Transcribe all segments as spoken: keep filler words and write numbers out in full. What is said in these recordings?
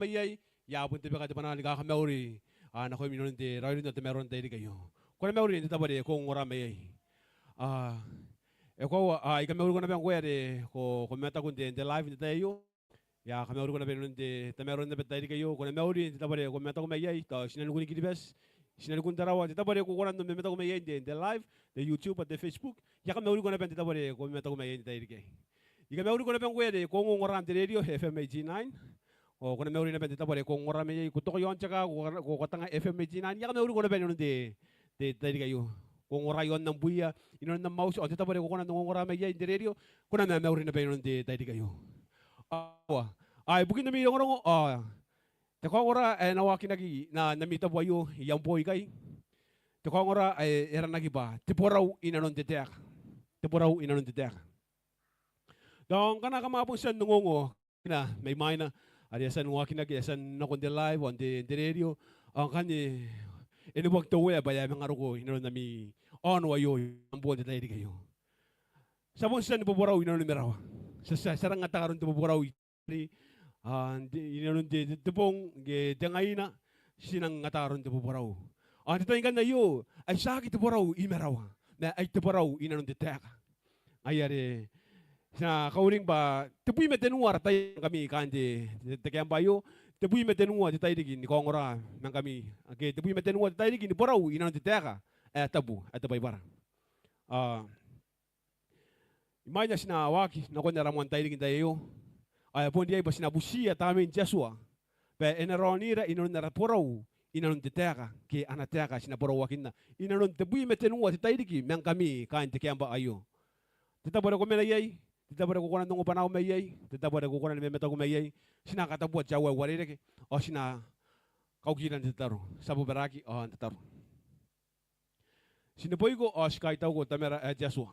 mai iai, I a bon tabeka te bwanaa ni kakamauri, a, nakoim inanon te raoiroi n te tamaroa n te tairiki aio. Ko na mauri n te tabo are ko ongora mai iai. A, e koaua, a, I kamauriko naba ngkoe are ko, ko mataku n te, te live n te tai aio. I a kamauriko naba inanon te tamaroa naba n te tairiki aio. Ko na mauri n te tabo are ko mataku mai iai, tao tinanikun Kiribati, tinanikun Tarawa, te tabo are ko kona n mataku mai iai n te, te live, te YouTube, te Facebook. I a kamauriko naba n te tabo are ko mataku mai iai n te tairiki aei. I kamauriko naba ngkoe are ko ongongora n te radio, FM eighty-nine. Ao ko na mauri naba n te tabo are ko ongora mai iai, ko toka i aon te kaa, ko, ko katanga FM eighty-nine. I a kamauriko naba inanon te, te tairiki aio. Ko ongora i aon am buia, inanon am auti, ao n te tabo are ko kona n ongongora mai iai n te radio, ko na mauri naba inanon te tairiki aio. Ao, a, ibukin ami rongorongo, ao, te kaongora ae na waakinaki n ami tabo aio i Ambo ikai, te kaongora ae e aranaki bwa te borau inanon te taeka. Te borau inanon te taeka. Tao ngkana kam a bon tia n ongoongo, na, mai mwaina, are e a tia n waakinaki, e a tia n nako n te live, ao n te, te radio, ao ngkanne e neboaki te Uea bwa e a manga roko inanon ami aono aio, Ambo n te tairiki aio. Ti a bon tia ni boborau inanon marawa. Ti a, ti a, ti a rang ata aron te boborau i, a, n te, inanon te, te, te bong, ke te ngaina, ti nang ata aron te boborau. Ao n te tai ngkanne aio, ai tiaki te borau i marawa, ma ai te borau inanon te taeka. Ngaia are ti na kauring bwa tebwi ma tenua ara tai ma ngkami kaain te, te, te camp aio, tebwi ma tenua te tairiki ni kaongora ma ngkami, ake tebwi ma tenua te tairiki ni borau inanon te taeka ae tabu, ae te Baibara. A, imwaina ti na waaki nakon ara moan tairiki n tai aio, ao e bon riai bwa ti na butiia Tamnein te Atua bwa e na raonira inanon ara borau inanon te taeka, ke ana taeka ae ti na borauakinna inanon tebwi ma tenua te tairiki ma ngkami kaain te camp aio. Te tabo are ko mena iai, te tabo are ko kona n ongo bwanaau mai iai, te tabo are ko kona ni mamataku mai iai, ti na katabua te aua ae uarereke, ao ti na kaukira n tataro. Ti a bobaraaki ao n tataro. Ti neboiko ao ti kaitauko Tamara ae te Atua.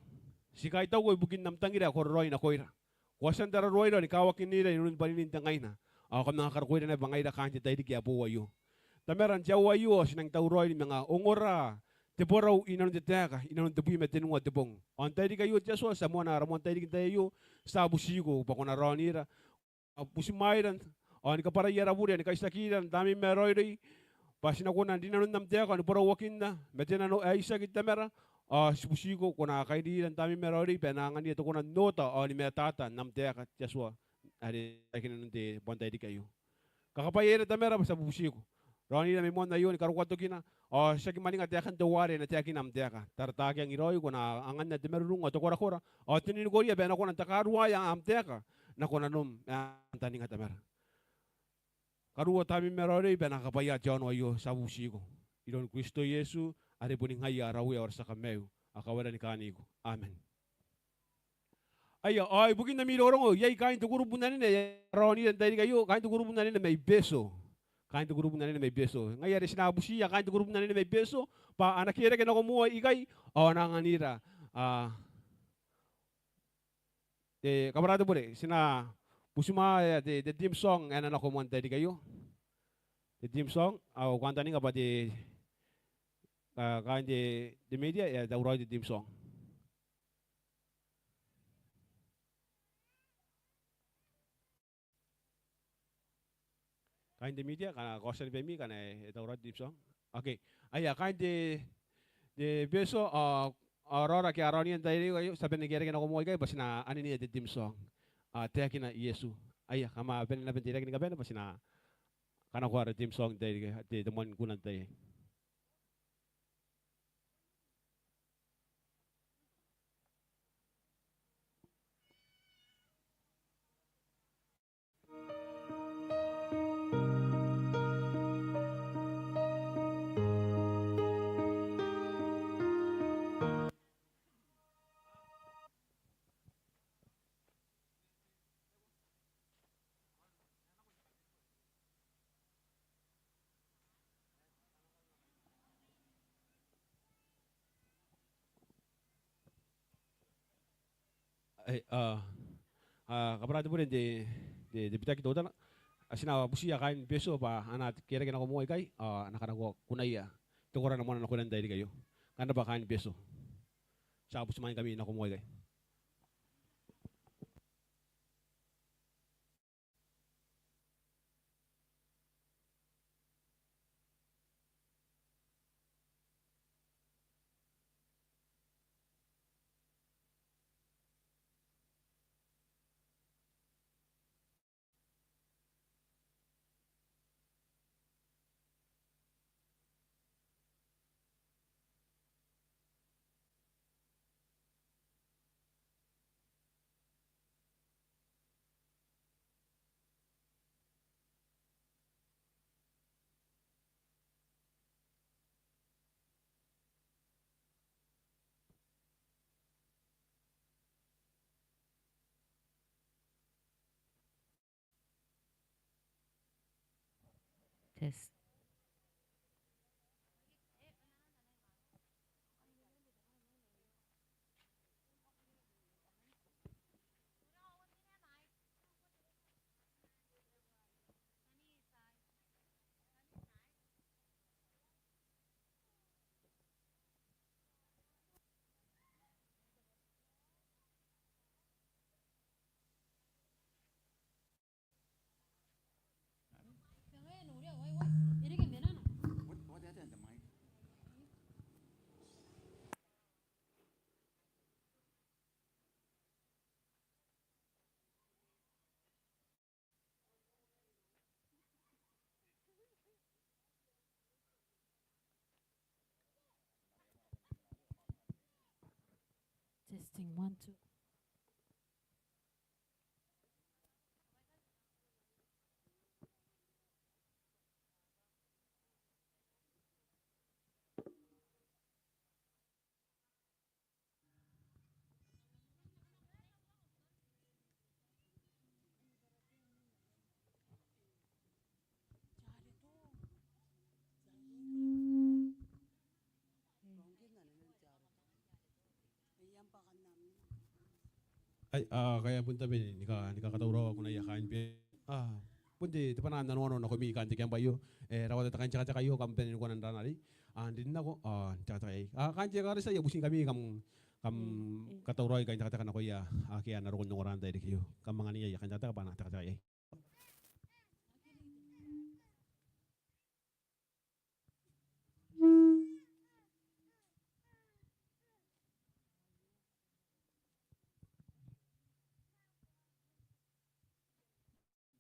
Ti kaitauko ibukin am tangira ae kororaoi nakoira. Ko a tia n tararuaira ao ni kawakinira inanon bwaninin te ngaina. Ao kam manga karokoira naba ngaira kaain te tairiki ae boou aio. Tamara, n te aoa aio ao ti nang tauraoi ni manga ongora te borau inanon te taeka, inanon tebwi ma tenua te bong. Ao n tairiki aio te Atua, ti a moana ara moan tairiki n tai aio, ti a butiko bwa ko na raonira, a, butimwaeira, ao ni kabwarai ara bure, ao ni kaitiakira n Tamneim ae raoiroi, bwa ti na kona n rinanon am taeka, ao ni borauakinna ma te nano ae itiaki Tamara, ao ti butiko ko na kairira n Tamneim ae raoiroi, bwa e na anganiia te kona n oota, ao ni matata n am taeka te Atua, are e taekina n te bong n tairiki aio. Kakabwaiaira Tamara bwa ti a bubutiko. Raonira mai moan aio ni karokoa tokina, ao ti aki mwaninga taekan teuare e na taekina am taeka. Tara takeang iraoi, ko na anganna te marurung ao te korakora, ao te ninikoria bwa e na kona n takaruaea am taeka nako nanom ma am kantaninga Tamara. Karuoa Tamneim ae raoiroi bwa e na kakabwaia te aono aio, ti a bubutiko iroun Kristo Iesu, are boni ngaia ara Uea ao ara tia Kamaiu, ao kawara ni kaaniko. Amen. Aia, ao ibukin ami rongorongo, iai kaain te kurubu n anene ae raonira n tairiki aio, kaain te kurubu n anene mai Betio. Kaain te kurubu n anene mai Betio. Ngaia are ti na butiia kaain te kurubu n anene mai Betio bwa a na kierake nako moa ikai, ao a na anganira, a, te, kabwara te bure, ti na butimwaea te, te theme song ae na nako moa n tairiki aio. Te theme song, ao ko kantaninga bwa te, a, kaain te, te media e a tauraoi te theme song. Kaain te media, ngkana ko a tia ni baimi, ngkana e tauraoi te theme song. Okay. Aia, kaain te, te Betio, a, a, raora ake a raonira n tairiki aio, ti a bane ni kierake nako moa ikai bwa ti na anenea te theme song. A, Taekina Iesu. Aia, kam a bane naba n teirake ni kabane bwa ti na kanakoa ara theme song n tairiki, te, te moan kuna n tai aei. Ai, a, a, kabwara te bure n te, te, te bitaki teutana. A, ti na butiia kaain Betio bwa a na kierake nako moa ikai, a, a na kanakoa kunaia te koraki moa nakoira n tairiki aio. Kam rabwa kaain Betio. Ti a butimwaingkami nako moa ikai. Test. Testing, one, two. Ai, a, kaia bon tabe ni ka, ni kakatauraoa ko nakoia kaain Beru. A, bon te, te bwanaa n nanoanoa nakoimi kaain te camp aio. E, rawata te kaintekateka aio, kam bane ni kona n raan arei. A, n rin nako, a, n tekateka iai. A, kaain te ekaretia aio, butiingkami kam, kam katauraoi kaintekateka nakoia ake a na roko n ongora n tairiki aio. Kam angania aia kaintekateka bwa a na tekateka iai.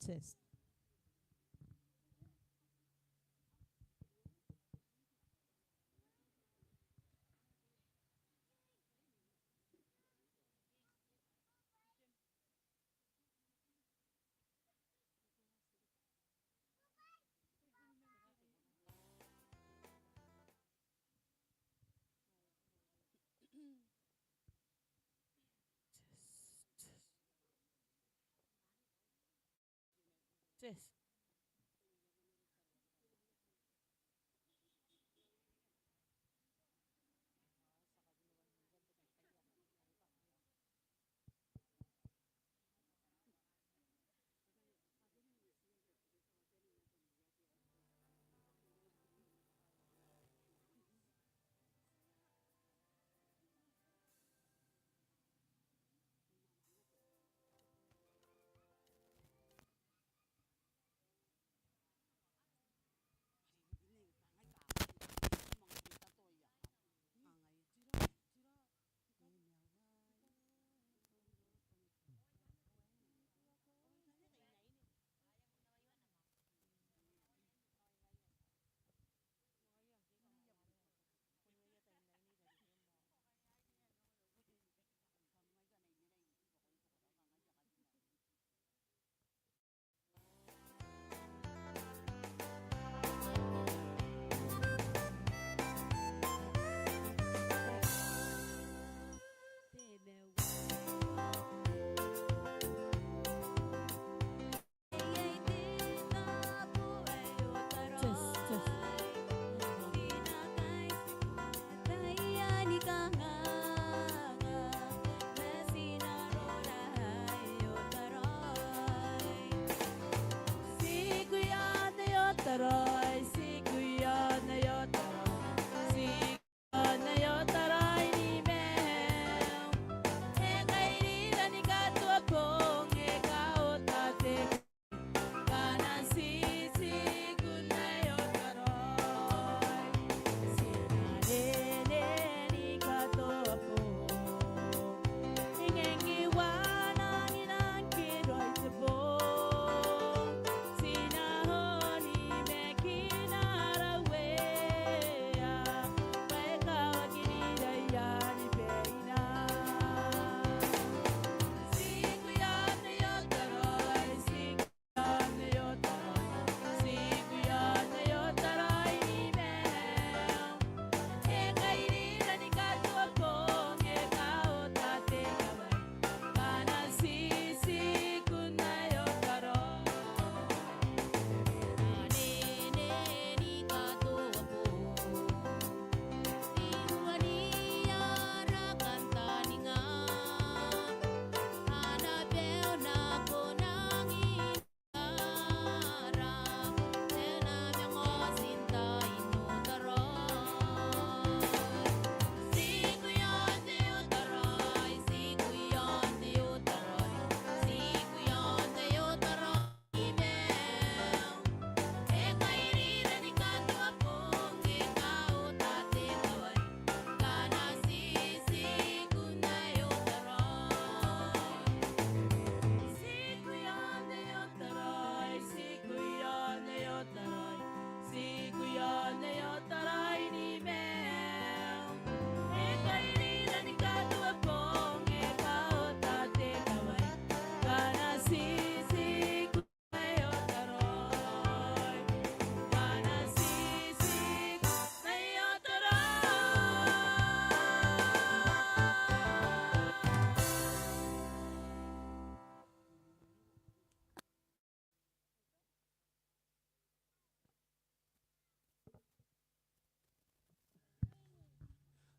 Test. Test.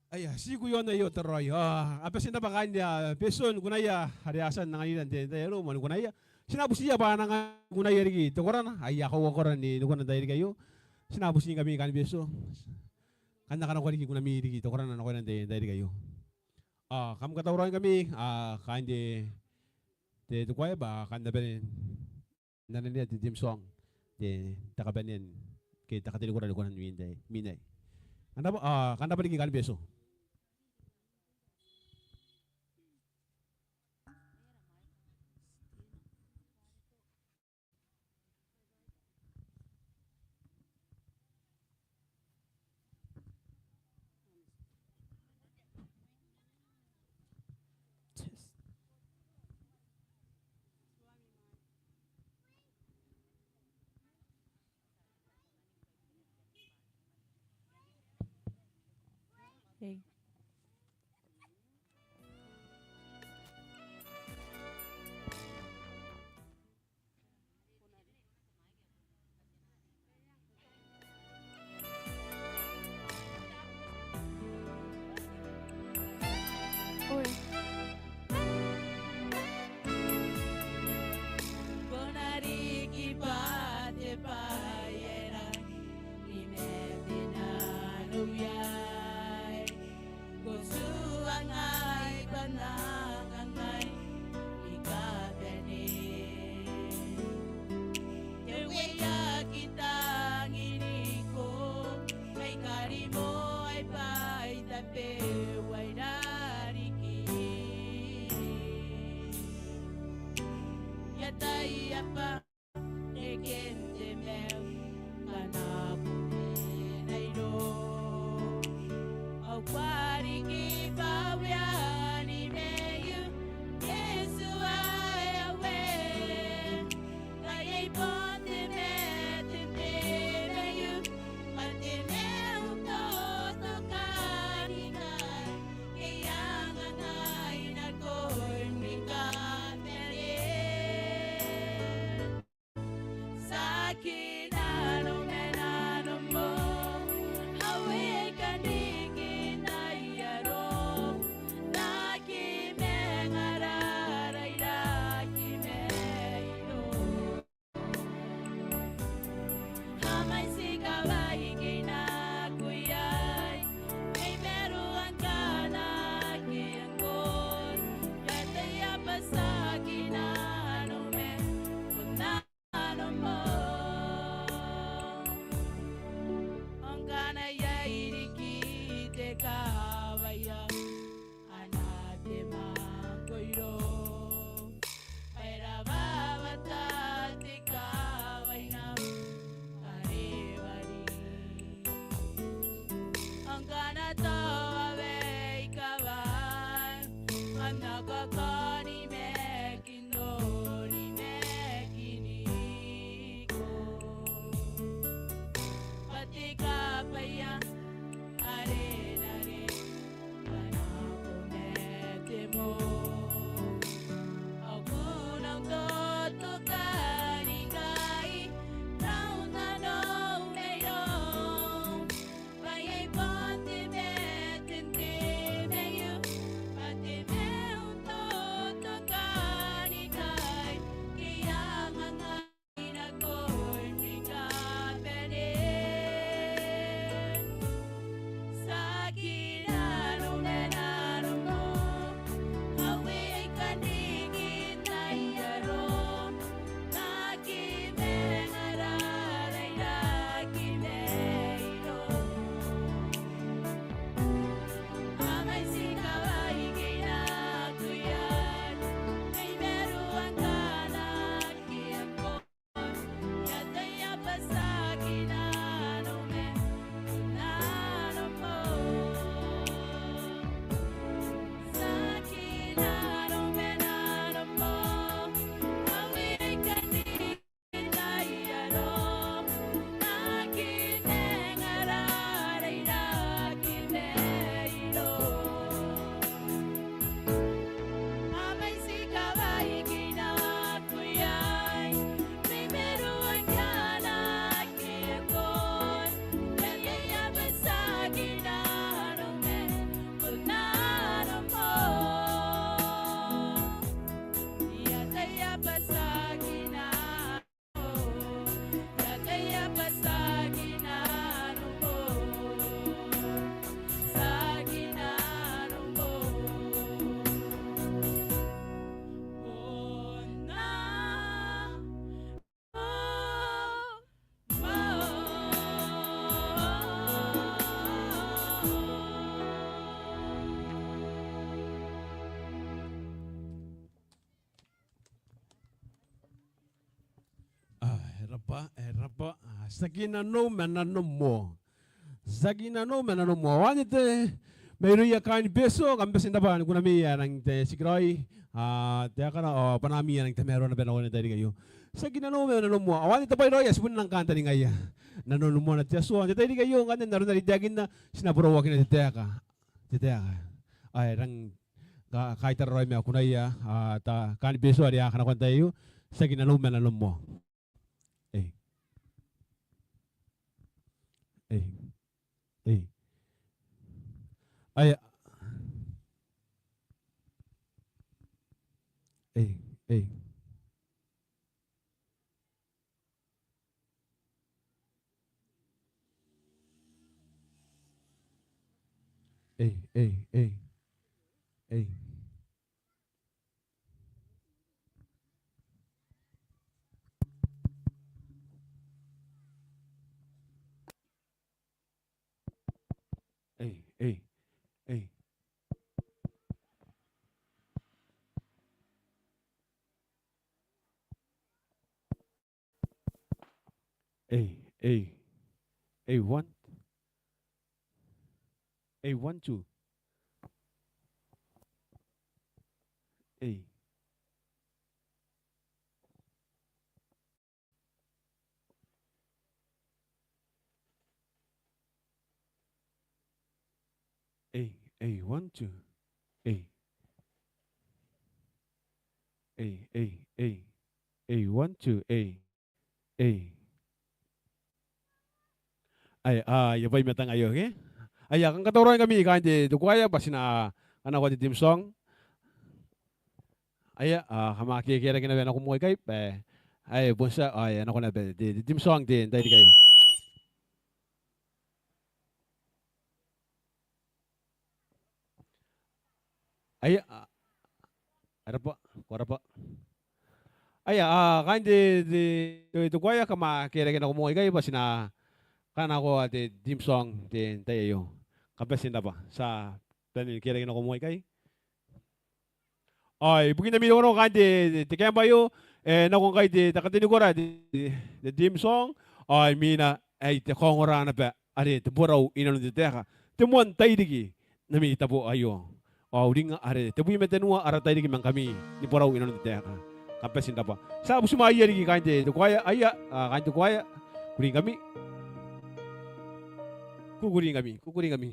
Aia, tiku i aon aio te raoi. A, a bati n rabwa kaain Betio ni kunaia are a tia n anganira n te tai aio ma ni kunaia. Ti na butiia bwa a na anganira ni kunaia riki te korana ae a kauakora ni, ni kona n tairiki aio. Ti na butiingkami kaain Betio. Kam na kanakoa riki kunami riki te korana nakoina n te tairiki aio. A, kam katauraoingkami, a, kaain te, te, te koaea bwa kam na bane n ananea te theme song, te, te kabanea ke te katerekora ni konan mwin aei, mwin aei. Kam rabwa, a, kam rabwa riki kaain Betio. Hey. Oi. Ko na riki bwa te bwai ae rangi ni mena n au iai. Ko tuangai bwa N na kangai ni kabane. Te weaki tangiriko, mai karimoa bwa I tabeua i rariki. I ataia bwa reken te maiu ngkana ko mena irou. Ao ko a riki bwa uean te maiu, Iesu ae au ee. Ngkai ai bon te maiu, te maiu, ma te maiu totokanikai. Tiaki nanou ma nanom moa. Tiaki nanou ma nanom moa. Ao anne te, mairouia kaain Betio, kam bati n rabwa ni kunami ae nang te tikiraoi, a, taekana, ao bwanaami ae nang tamaroa naba nakon te tairiki aio. Tiaki nanou ma nanom moa. Ao anne te bwai raoi ae ti bon nang kantaningaia. Nanon moana te Atua. N te tairiki aio, ngkanne n aron are I taekinna, ti na borauakina te taeka. Te taeka. Ae rang ka-, kaitara raoi ma kunaia, a, ta, kaain Betio are a kanakoa n te tai aio, tiaki nanou ma nanom moa. Ei. Ei. Ei. Aia. Ei, ei. Ei, ei, ei. Ei. Ei, ei, ei. Ei, ei. Ei, one. Ei, one, two. Ei. Ei, ei, one, two. Ei. Ei, ei, ei. Ei, one, two, ei. Ei. Aia, a, aia bwai ma tang aio, ke? Aia, kanga tauraoi ngkami kaain te, te kuaea, bwa ti na kanakoa te theme song. Aia, a, kam a kekerake naba nako moa ikai, bwa, aia, bon tia, aia, nako naba te, te theme song te, n tairiki aio. Aia, a, a rabwa, ko rabwa. Aia, a, kaain te, te, te, te kuaea, kam a kekerake nako moa ikai, bwa ti na kanakoa te theme song te, n tai aio. Kam bati n rabwa. Ti a bane ni kekerake nako moa ikai. Ao ibukin ami rongorongo kaain te, te, te kaembwa aio, e, nako ngkai te, te katenikora te, te, te theme song, ao imwina ae I te kaongora naba are te borau inanon te taeka. Te moan tairiki n ami tabo aio. Ao uringnga are tebwi ma tenua ara tairiki ma ngkami ni borau inanon te taeka. Kam bati n rabwa. Ti a butimwaeia riki kaain te, te kuaea, aia, a, kaain te kuaea. Kukuringkami. Kukuringkami, kukuringkami.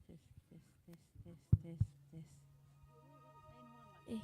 Test, test, test, test, test, test. Eh.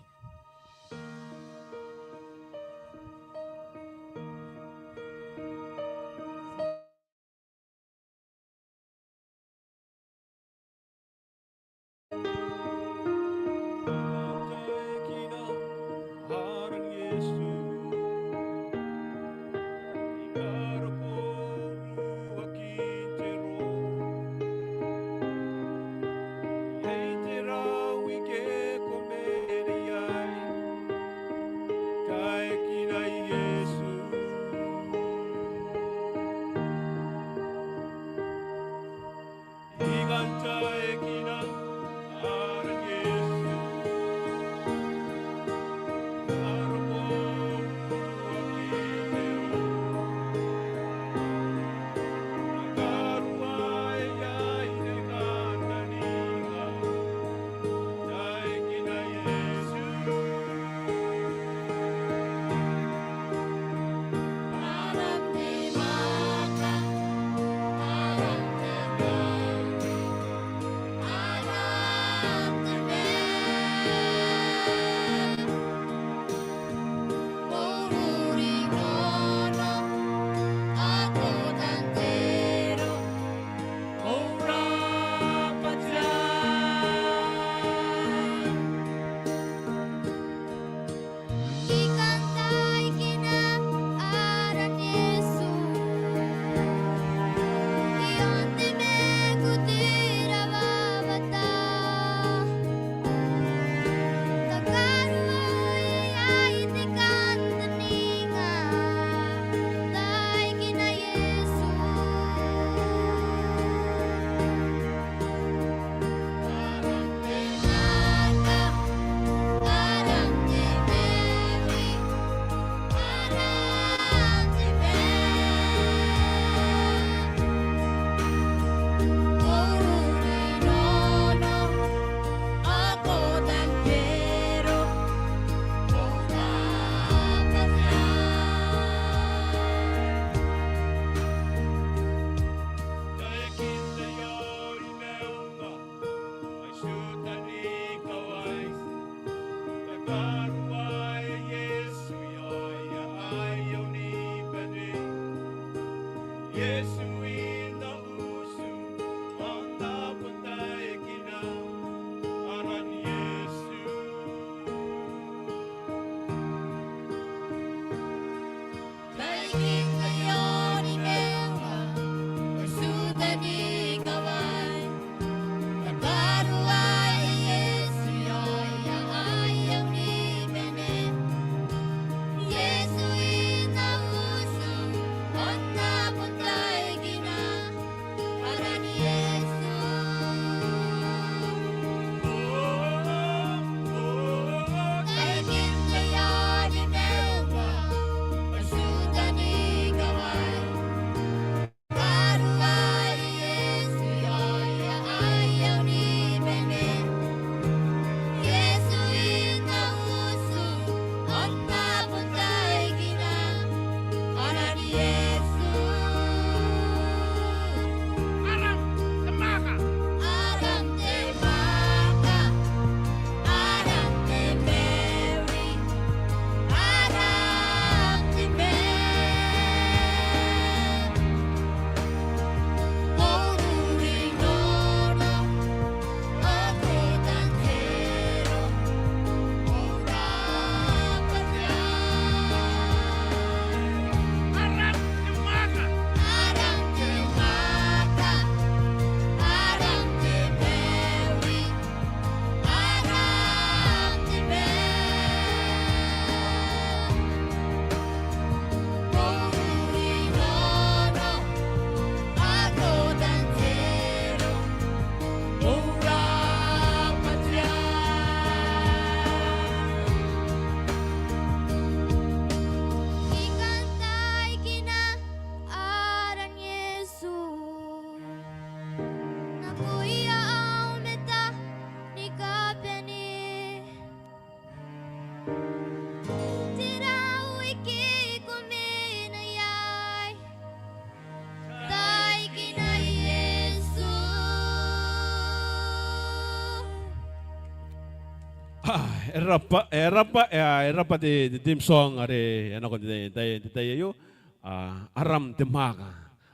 Ah, e rab'a, e rab'a, e, e rab'a te, te theme song are e a nako n te, te, te tai aio. Ah, aram te mwaaka.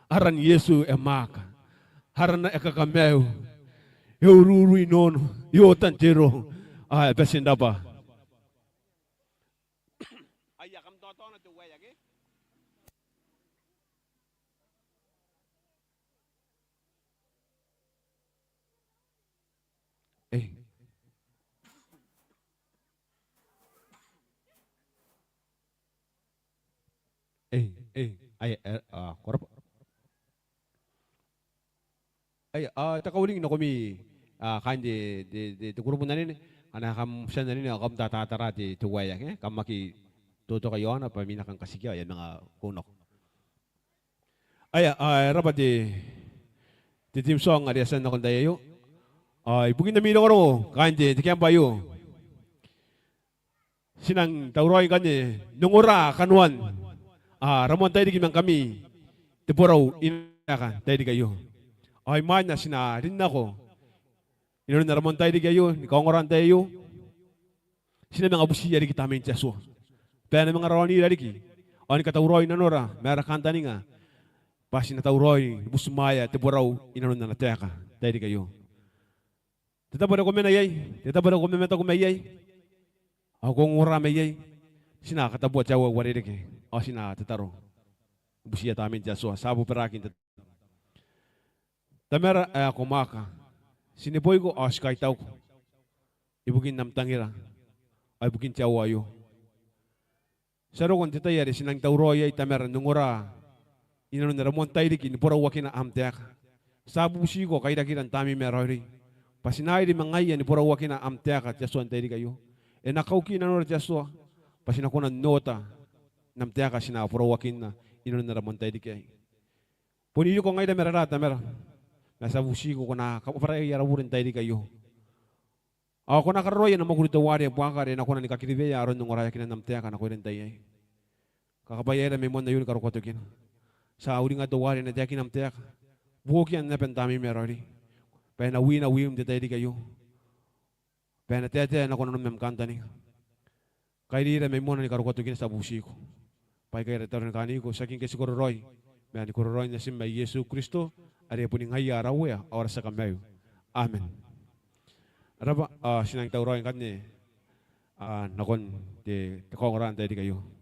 Aran Iesu e mwaaka. Arana e kakamaiu. E ururui nono. E otan te roo. Ah, e bati n rab'a. Aia, kam taotaona te waea ke? Ei. Ei, ei, aia, e, a, ko rab'a. Aia, a, te kauring nakomi, a, kaain te, te, te, te kurubu n anene, ngkana kam tia n anene, kam tatatara te, te waea ke, kam aki totoka i aona, b'a mi na kan katikia, e a manga kou nako. Aia, a, e rab'a te, te theme song are e a tia n nako n te tai aio. A, ibukin ami rongorongo, kaain te, te camp aio. Ti nang tauraoi ngkanne n ongora kanoan, a, ramoan tairiki ma ngkami te borau i Nateaka n tairiki aio. Ao imwaina ti na rin nako inanon ara moan tairiki aio, ni kaongora n tai aio, ti na manga butiia riki Tamnein te Atua b'a e na manga raonira riki ao ni katauraoi nanora ma ara kantaninga b'a ti na tauraoi ni butimwaea te borau inanon ana taeka n tairiki aio. Te tabo are ko mena iai, te tabo are ko mamataku mai iai, ao ko ongora mai iai, ti na katabua te aua ae uarereke ao ti na tataro ni butiia Tamnein te Atua. Ti a bobaraaki n tataro. Tamara ae ko mwaaka, ti neboiko ao ti kaitauko ibukin am tangira ao ibukin te aoa aio. Ti a roko n te tai are ti nang tauraoi iai Tamara n ongora inanon ara moan tairiki ni borauakina am taeka. Ti a bubutiko kairakira n Tamneim ae raoiroi b'a ti na airi ma ngaia ni borauakina am taeka te Atua n tairiki aio. E na kauki nanora te Atua b'a ti na kona n ota n am taeka ti na borauakinna inanon ara moan tairiki aei. Bon iriko ngaira ma rara Tamara, ma ti a bubutiko ko na kab'araia ara bure n tairiki aio. Ao ko na kararoaia ana mwakuri teuare e buaka are e na kona ni kakiriweia aron ongoraeakinan am taeka nakoira n tai aei. Kakabwaiaira mai moan aio ni karokoa tokina. Ti a uringa teuare e na taekina am taeka. Buokiia naba n Tamneim ae raoiroi b'a e na wina wiim n te tairiki aio. B'a e na taetae nako nanom ma am kantaninga. Kairira mai moana ni karokoa tokina, ti a bubutiko. B'a aikai ara tataro ni kaaniko, tiaki ngke ti kororaoi, ma ni kororaoin Natim ae Iesu Kristo, are boni ngaia ara Uea ao ara Tia Kamaiu. Amen. Rab'a, a, ti nang tauraoi ngkanne, a, nakon te, te kaongora n tairiki aio.